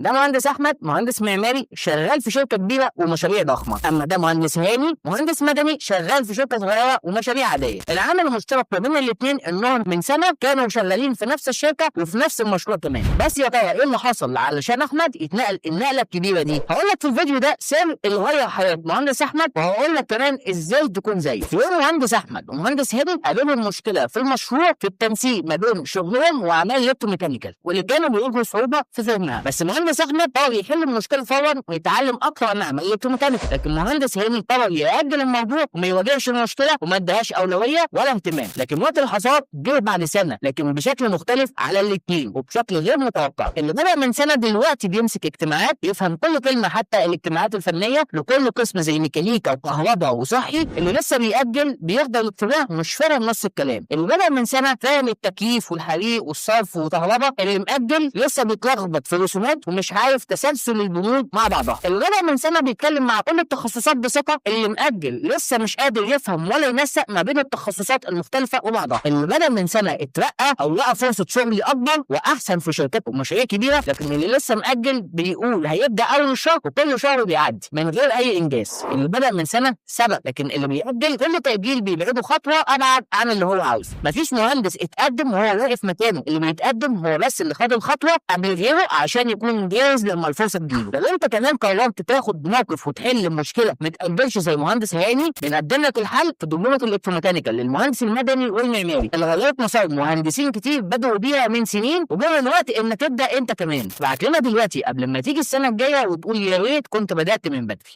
ده مهندس احمد، مهندس معماري شغال في شركة كبيرة ومشاريع ضخمه. اما ده مهندس هاني، مهندس مدني شغال في شركة صغيرة ومشاريع عاديه. العامل المشترك ما بين الاثنين انهم من سنة كانوا شغالين في نفس الشركة وفي نفس المشروع كمان. بس يا ترى ايه اللي حصل علشان احمد يتنقل النقلة الكبيرة دي؟ هقول لك في الفيديو ده سر اللي غير حياة مهندس احمد، وهقول لك كمان ازاي تكون زيه. في يوم مهندس احمد ومهندس هاني قابلهم مشكلة في المشروع في التنسيق ما بين شغلهم واعمال electromechanical، واللي كانوا بيواجهوا صعوبة في فهمها. بس مهندس احمد قرر يحل المشكلة فورا ويتعلم اكتر عن اعمال electromechanical، لكن مهندس هاني قرر يأجل الموضوع وما يواجهش المشكلة وما ادهاش اولوية ولا اهتمام. لكن وقت الحصاد جه بعد سنه، لكن بشكل مختلف على الاثنين وبشكل غير متوقع. اللي بدأ من سنة دلوقتي بيمسك اجتماعات، يفهم كل كلمة حتى الاجتماعات الفنية لكل قسم زي ميكانيكا وكهرباء وصحي. اللي لسه بيأجل بيحضر الاجتماع ومش فاهم نص الكلام. اللي بدأ من سنة فاهم التكييف والحريق والصرف وكهرباء. اللي مأجل لسه بيتلخبط في الرسومات ومش عارف تسلسل البنود مع بعضها. اللي بدأ من سنة بيتكلم مع كل التخصصات بثقه. اللي مأجل لسه مش قادر يفهم ولا ينسق ما بين التخصصات المختلفة وبعضها. اللي بدأ من سنة اترقى او لقى فرصة شغل اكبر واحسن في شركات ومشاريع كبيره، لكن اللي لسه مأجل بيقول هيبدأ اول الشهر وكل شهر بيعدي من غير اي انجاز. اللي بدأ من سنة سبق، لكن اللي بيأجل كل تأجيل بيبعده خطوة ابعد عن اللي هو عاوزه. مفيش مهندس اتقدم وهو واقف مكانه، اللي بيتقدم هو بس اللي خد الخطوة قبل غيره عشان يكون جاهز لما الفرصة تجيله. لو انت كمان قررت تاخد موقف وتحل المشكلة ما تأجلش زي مهندس هاني، بنقدم لك الحل في دبلومه ال electromechanical للمهندس المدني والمعماري اللي غيرت مسار مهندسين كتير بدأوا بيها من سنين، وجاء الوقت انك تبدا انت كمان. ابعت لنا دلوقتي قبل ما تيجي السنة الجاية وتقول يا ريت كنت بدات من بدري.